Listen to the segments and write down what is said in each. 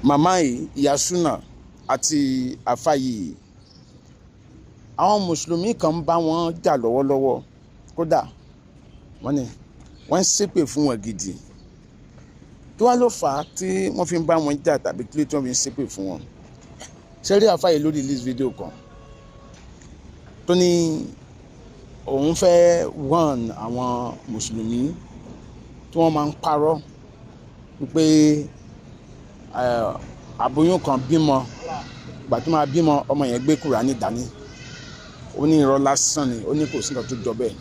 Màmá yìí, Ìyá Súnà àti àfa yìí, àwọn mùsùlùmí kan ń bá wọn jà lọ́wọ́lọ́wọ́. Kódà wọ́n ní wọ́n ń ṣépè fún wọn gidi. Kí wá ló fà á tí wọ́n fi ń bá wọn jà tàbí kí ló tí wọ́n fi ń ṣépè fún wọn? Ṣé rí àfa yìí lórí release video kan tó ní òun fẹ́ warn àwọn mùsùlùmí tí wọ́n máa ń parọ́ wípé àbóyún kan bímọ, ìgbà tó máa bímọ, ọmọ yẹn gbé Kùránì dání. Ó ní irọ́ lásán ni. Ó ní kò sí nǹkan tó jọ bẹ́ẹ̀.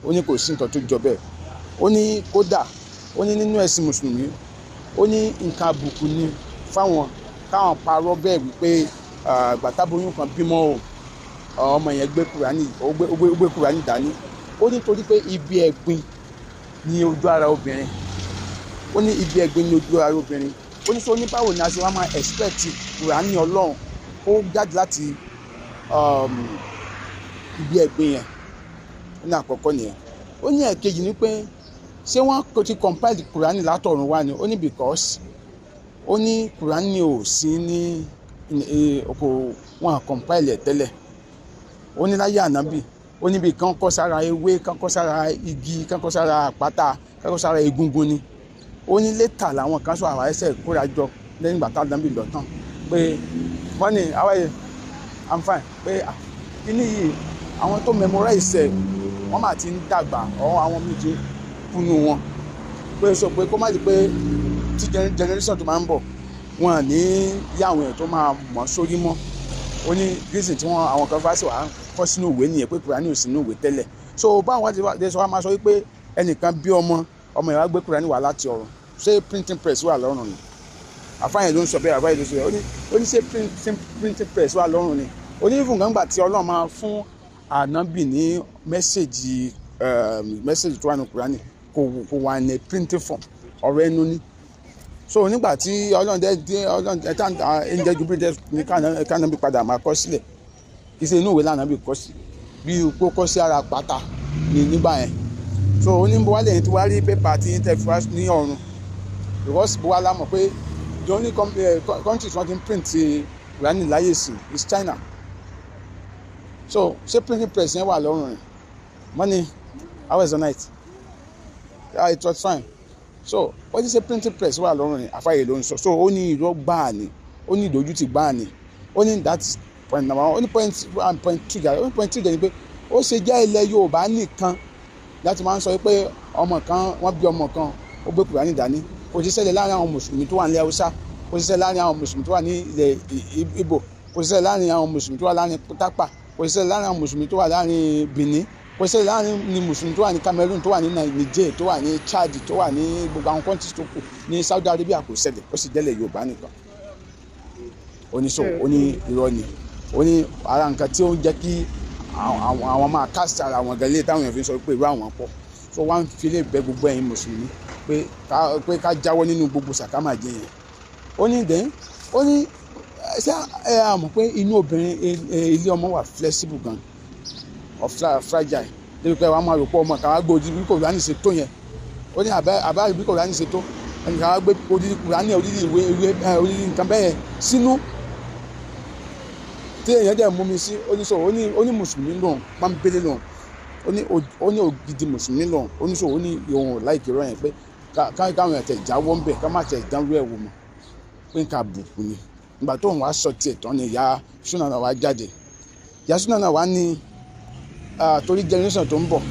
Ó ní kò sí nǹkan tó jọ bẹ́ẹ̀. Ó ní kódà, ó ní nínú ẹ̀sìn mùsùlùmí, ó ní nǹkan àbùkù ni fáwọn káwọn parọ́ bẹ́ẹ̀ wípé ìgbà táboyún kan bímọ o, ọmọ yẹn gbé Kùránì, ó gbé Kùránì dání. Ó ní torí pé ibi ẹ̀gbin ní ojú ara obìnrin. Ó ní ibi ẹ̀gbin ní ojú ara obìnrin. Ó ní sọ ní báwo ni a ṣe wá máa expect Kùránì Ọlọ́run kó jáde láti ibi ẹ̀gbin yẹn? Ó ní àkọ́kọ́ nìyẹn. Ó ní ẹ̀kejì ni pé ṣé wọ́n kò ti compile Kùránì látọ̀run wá ni? Ó ní because ó ní Kùránì ò sí ní kò wọ́n à compile ẹ̀ tẹ́lẹ̀. Ó ní láyé ànábì, ó níbi kan kọ́ sára ewé, kan kọ́ sára igi, kan kọ́ sára àpáta, kan kọ́ sára egungun ni. Ó ní later làwọn kan sọ àwọn ẹsẹ̀ kóra jọ lẹ́yìn ìgbà tá ànábì lọ tán pé wọ́n ní, "How are you? I'm fine." Pé kíní yìí, àwọn tó memorize ẹ̀, wọ́n máa ti ń dàgbà ọ̀, àwọn míì ti kúnnú wọn, pé sọ pé kó má di pé tí generation tó máa ń bọ̀, wọn à ní yá àwọn èèyàn tó máa mọ̀ sórí mọ́. Ó ní reason tí wọ́n àwọn kan fásitì wàá kọ́ sínú ìwé nìyẹn, pé Kùránì ò sínú ìwé tẹ́lẹ̀. So báwọn ti wá sọ wá máa sọ wípé ẹnìkan bí ọmọ, ọmọ yẹn wá gbé Kùránì wá láti ọ̀run? Ṣé printing press wà lọ́run ni? Àfáàyàn ló ń sọ bẹ́ẹ̀, àfáàyàn ló ń sọ bẹ́ẹ̀. Ó ní ṣé printing press wà lọ́run ni? Ó ní even gbàngbà tí Ọlọ́run máa fún ànábì ní message tó wà ní Kùránì, kò wà ní printing form, ọ̀rọ̀ ẹnu ni. So nígbà tí Ọlọ́run dẹ́ dé, Ọlọ́run ẹ̀ tán ẹ̀ǹjẹ́ ju bí ní kánábì padà máa kọ sílẹ̀, kì í ṣe inú ìwé lànà bí kọ sí, bí kó kọ sí ara pátá ní nígbà yẹn. So ó ní bó wá lẹ́yìn tí wàá rí pépà tí ń tẹ̀ fi wá ní ọ̀run, because bó wá lámọ̀ pé the only country tí wọ́n ti ń print Kùránì láyé sí is China. So ṣé printing press yẹn wà lọ́rùn rẹ̀? Money, how was the night? Ah, it was fine. So wọ́n ti ṣe printing press wà lọ́rùn rẹ̀? Àfáàyè ló ń sọ. So ó ní irọ́ gbáà ni, ó ní ìdójútì gbáà ni. Ó ní that is point number one. Ó ní point one, point two jàre. Ó ní point two jẹ́ ni pé ó ṣe jẹ́ ilẹ̀ Yorùbá nìkan láti máa ń sọ pé ọmọ kan, wọ́n bí ọmọ kan, ó gbé Kùránì dání. Kò sí ṣẹlẹ̀ láàrin àwọn mùsùlùmí tó wà ní Haúsá, kò sí ṣẹlẹ̀ láàrin àwọn mùsùlùmí tó wà ní ilẹ̀ Ìgbò, kò sí ṣẹlẹ̀ láàrin àwọn mùsùlùmí tó wà láàrin Tápà, kò sí ṣẹlẹ̀ láàrin àwọn mùsùlùmí tó wà láàrin Benin, kò sí ṣẹlẹ̀ láàrin ní mùsùlùmí tó wà ní Cameroon, tó wà ní Niger, tó wà ní Chad, tó wà ní gbogbo àwọn countries tó kù, ní Saudi Arabia. Kò ṣẹlẹ̀, ó sì jẹ́lẹ̀ Yorùbá nìkan. Ó ní so ó ní irọ́ ni. Ó ní ara nǹkan tí ó ń jẹ́ kí àwọn máa cast ara wọn gan lé táwọn èèyàn fi ń sọ pé irú àwọn pọ̀. So wọ́n á fi lè bẹ gbogbo ẹ̀yin mùsùlùmí pé ká jáwọ́ nínú gbogbo sàkámàjẹ yẹn. Ó ní dẹ́n, ó ní ṣé ẹ á mọ̀ pé inú obìnrin, ilé ọmọ wà flexible gan or fragile, débi pé wàá máa rò pé ọmọ kan wá gbé odidi bí Kùránì ṣe tó yẹn. Ó ní àbá bí Kùránì ṣe tó, ẹnìkan wá gbé odidi Kùránì, odidi ìwé, odidi nǹkan bẹ́ẹ̀ sínú tí èèyàn dẹ̀ mú mi sí. Ó ní so ó ní mùsùlùmí lòun, pọ́nbélé lòun. Ó ní ògidì mùsùlùmí lòun. Ó ní so ó ní òun ò like irọ́ yẹn, pé káwọn èèyàn tẹ̀ jáwọ́ ń bẹ̀, ká má tẹ̀ dánrú ẹ̀ wò mọ́, pé nǹkan àbùkù ni. Ìgbà tó ń wá sọ tiẹ̀ tán ni ìyá súnà náà wá jáde. Ìyá súnà náà wá ní torí generation tó ń bọ̀,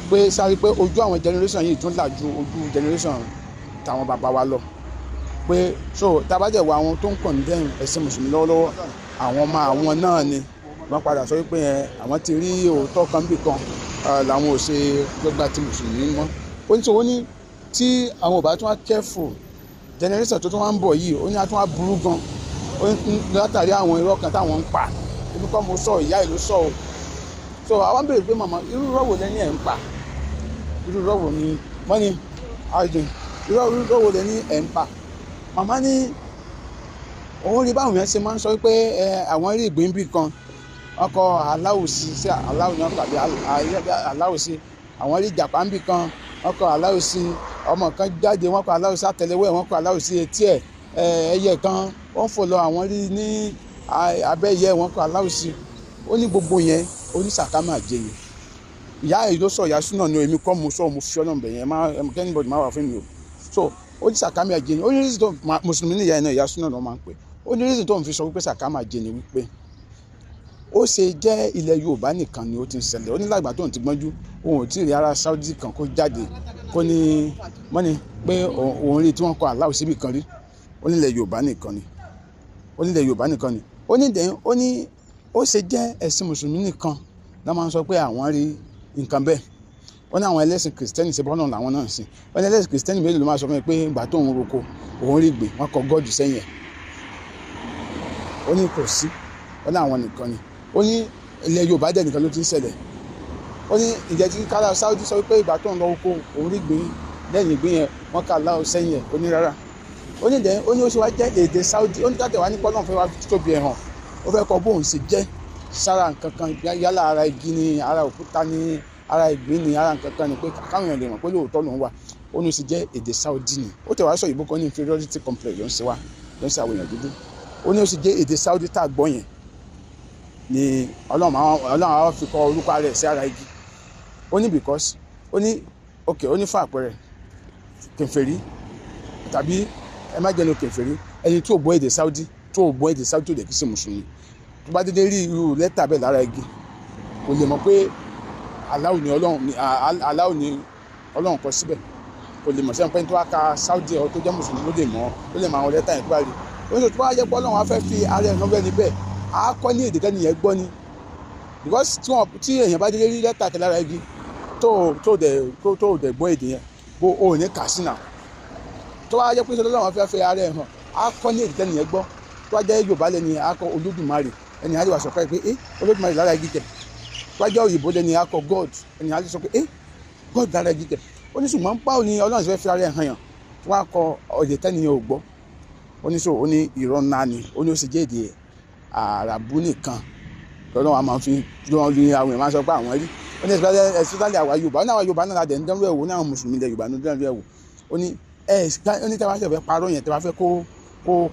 pé sáré pé ojú àwọn generation yìí tún là ju ojú generation tàwọn bàbá wa lọ, pé so tá a bá jẹ̀ wọ àwọn tó ń condemn ẹ̀sìn mùsùlùmí lọ́wọ́lọ́wọ́, àwọn ọmọ àwọn náà ni wọ́n padà sọ wípé ẹ àwọn ti rí òótọ́ kan bí kan làwọn ò ṣe gbégbá ti mùsùlùmí mọ́. Ó ní sọ, ó ní tí àwọn ò bá tún wá careful, generation tó tún wá ń bọ̀ yìí, ó ní a tún wá burú gan. Ó ní látàrí àwọn irọ́ kan táwọn ń pa. Ibi kọ́ mo sọ, ìyá ìlú sọ o. So àwọn béèrè pé, màmá, irú irọ́ wo lẹ́ni ẹ̀ ń pa? Irú irọ́ wo ni wọ́n ní àjùn irọ́ wo lẹ́ni ẹ̀ ń pa? Màmá ní òun rí báwọn yẹn ṣe máa ń sọ pé ẹ àwọn rí ìgbín bì kan, ọkọ̀ aláwò sí sí aláwò náà tàbí aláwò sí. Àwọn rí ìjàpá ń bì kan, ọkọ̀ aláwò sí. Ọmọ kan jáde, wọ́n kọ aláwò sí àtẹ́lẹwọ́ ẹ̀, wọ́n kọ aláwò sí etí ẹ̀. Ẹyẹ kan wọ́n fò lọ, àwọn rí ní abẹ́ ìyẹ́ wọn kọ aláwọ̀ sí. Ó ní gbogbo yẹn onísàkámà jẹ ni. Ìyá yìí ló sọ, ìyá súnà ni, èmi kọ́ mo sọ, mo fi ọlọ́run bẹ̀ yẹn, má anybody má wà fún mi o. So ó ní sàkámà jẹ ni. Ó ní reason tó mùsùlùmí ní ìyá yẹn náà, ìyá súnà ló máa ń pè. Ó ní reason tó ń fi sọ wípé sàkámà jẹ ni wípé ó ṣe jẹ́ ilẹ̀ Yorùbá nìkan ni ó ti ń ṣẹlẹ̀. Ó ní lágbà tó ń ti gbọ́njú, òun ò tí ì rí ara Saudi kan kó jáde kó ní mọ́ni pé òun rí tí wọ́n kọ aláwọ̀ síbì kan rí. Ó ní ilẹ̀ Yorùbá nìkan ni. Ó ní ilẹ̀ Yorùbá nìkan ni. Ó ní dẹ̀ ó ní ó ṣe jẹ́ ẹ̀sìn mùsùlùmí nìkan ló máa ń sọ pé àwọn rí nǹkan bẹ́ẹ̀. Ó ní àwọn ẹlẹ́sìn kìrìsìtẹ́nì ṣe bọ́nà làwọn náà ń sìn. Ó ní ẹlẹ́sìn kìrìsìtẹ́nì mélòó ló máa sọ fún mi pé ìgbà tó ń roko òun rí gbé wọ́n kọ God sẹ́yìn ẹ̀? Ó ní kò sí. Ó ní àwọn nìkan ni. Ó ní ilẹ̀ Yorùbá dẹ̀ nìkan ló ti ń ṣẹlẹ̀. Ó ní ìjẹ́ tí kára Saudi sọ pé ìgbà tó ń lọ oko òun rí gbìn lẹ́yìn ìgbín yẹn wọ́n kà láò sẹ́yìn ẹ̀? Ó ní rárá. Ó ní dẹ̀ ó ní ó ṣe wá jẹ́ èdè Saudi. Ó ní káàtẹ̀ wá ní pọ́nlọ́n fẹ́ wá tóbi ẹ̀ hàn, ó fẹ́ kọ bóun ṣe jẹ́ sára nǹkan kan, yálà ara igi ni, ara òkúta ni, ara ìgbín ni, ara nǹkan kan ni, pé káwọn èèyàn lè mọ̀ pé lóòótọ́ lòun wà. Ó ní ó sì jẹ́ èdè Saudi ni. Ó tẹ̀ wá sọ ìbò kan ní inferiority complex ló ń ṣe wá, ló ń ṣe àwọn èèyàn dúdú. Ó ní ó sì jẹ́ èdè Saudi tá a gbọ́ yẹn ni Ọlọ́run àwọn fi kọ orúkọ rẹ̀ sí ara igi. Ó ní because ó ní ok, ó ní fún àpẹẹrẹ kèfèrí, tàbí ẹ má jẹ́nu kèfèrí, ẹni tó gbọ́ èdè Saudi, tó gbọ́ èdè Saudi, tó dẹ̀ kí sí mùsùlùmí, tó bá dédé rí irú lẹ́tà bẹ́ẹ̀ lára igi, kò lè mọ̀ pé Aláwo ni Ọlọ́run ni, Aláwo ni Ọlọ́run kọ síbẹ̀. Kò lè mọ̀ sẹ́yìn pé tó wá ka Saudi ọ̀ tó jẹ́ mùsùlùmí ló lè mọ̀, ló lè mọ̀ àwọn lẹ́tà yẹn tó bá rí. Ó ní tó bá jẹ́ pé Ọlọ́run á fẹ́ fi ara ẹ̀ lọ́wọ́ ẹni bẹ́ẹ̀, á kọ́ ní èdè tẹ́ni yẹn gbọ́ ni, because tí èèyàn bá dédé rí lẹ́tà kẹ lára igi tó dẹ̀ gbọ́ èdè yẹn, bó o ní kà sí náà. Tó bá jẹ́ pé Ọlọ́run fẹ́ fi ara ẹ̀ hàn, á kọ́ ní èdè tẹ́ni yẹn gbọ́. Tó bá jẹ́ Yorùbá lẹ́ni, á kọ Olódùmarè, ẹni á lè wà sọ pé ẹ Olódùmarè lára igi kẹ. Tó bá jẹ́ òyìnbó lẹ́ni, á kọ God, ẹni á lè sọ pé ẹ God lára igi kẹ. Ó ní ṣùgbọ́n báwo ni Ọlọ́run fẹ́ fi ara ẹ̀ hàn yàn tó wá kọ èdè tẹ́ni yẹn ò gbọ́? Ó ní so ó ní irọ́ ńlá ni. Ó ní ó sì jẹ́ èdè Àràbù nìkan lọ́dọ̀ wa máa fi lọ́wọ́ ní àwọn èèyàn máa sọ pé àwọn rí. Ó ní especially àwa Yorùbá. Ó ní àwa Yorùbá náà la dẹ̀ ń dánwó ẹ̀wò ní àwọn mùsùlùmí ilẹ̀ Yorùbá ń dánwó ẹ̀wò. Ó ní ẹ ó ní tẹ́ bá fẹ́ parọ́ yẹn, tẹ́ bá fẹ́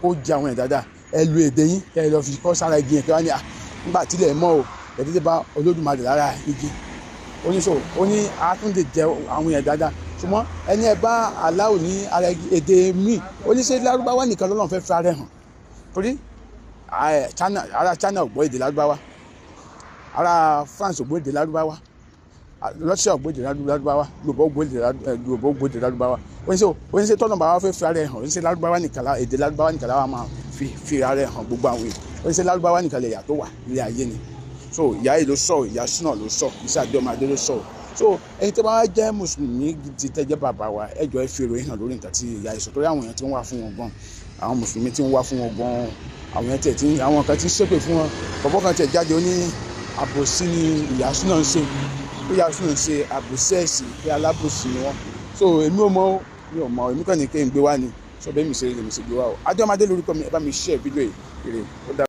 kó jẹ àwọn ẹ̀ dáadáa, ẹ lu èdè yín kẹ́ ẹ lọ fi kọ́ sára igi yẹn, kẹ́ wá ní à nígbà tílẹ̀ mọ́ o, ẹ tètè bá Olódùmarè lára igi. Ó ní so ó ní a tún lè jẹ àwọn yẹn dáadáa, ṣùgbọ́n ẹni ẹ bá Aláwo ní ara igi èdè míì, ó ní ṣe Lárúbáwá nìkan lọ́lọ́run fẹ́ fi ara hàn? Torí ara China ò gbọ́ èdè Lárúbáwá, ara France ò gbọ́ èdè Lárúbáwá, Russia ò gbọ́ èdè Lárúbáwá, Yorùbá ò gbọ́ èdè Lárúbáwá. Oníṣẹ́ tọ́nà bá wá fẹ́ fi ara ẹ̀ hàn, oníṣẹ́ Lárúbáwá nìkan, èdè Lárúbáwá nìkan láwa máa fi ara ẹ̀ hàn gbogbo àwọn èèyàn? Oníṣẹ́ Lárúbáwá nìkan lè yà tó wà nílé ayé ni? So ìyá yìí ló sọ, ìyá súnà ló sọ, iṣẹ́ àjọmọdé ló sọ. So ẹni tó bá wá jẹ́ mùsùlùmí gidi tẹ́jẹ́ bàbá wa, ẹ jọ̀ọ́ ẹ fi èrò yìí hàn lórí nǹkan tí ìyá yìí sọ, torí àwọn èèyàn tí ń wá fún wọn gan, àwọn mùsùlùmí tí ń wá fún wọn gan, àwọn èèyàn tẹ̀ tí àwọn kan tí ń ṣépè fún wọn. Bọ̀bọ̀ kan tẹ̀ jáde, ó ní àbòsí ni ìyá súnà ń ṣe, pé ìyá súnà ń ṣe àbòsí ẹ̀sìn, pé alábòsí ni wọ́n. So èmi ò mọ̀, mi ò mọ̀, èmi kàn ní kí n gbé wá ni. So bẹ́ẹ̀ mi ṣe lèmi ṣe gbé wá o. Adéọmọdé lórúkọ mi, ẹ bá mi share fídíò yìí. Ire ó dá.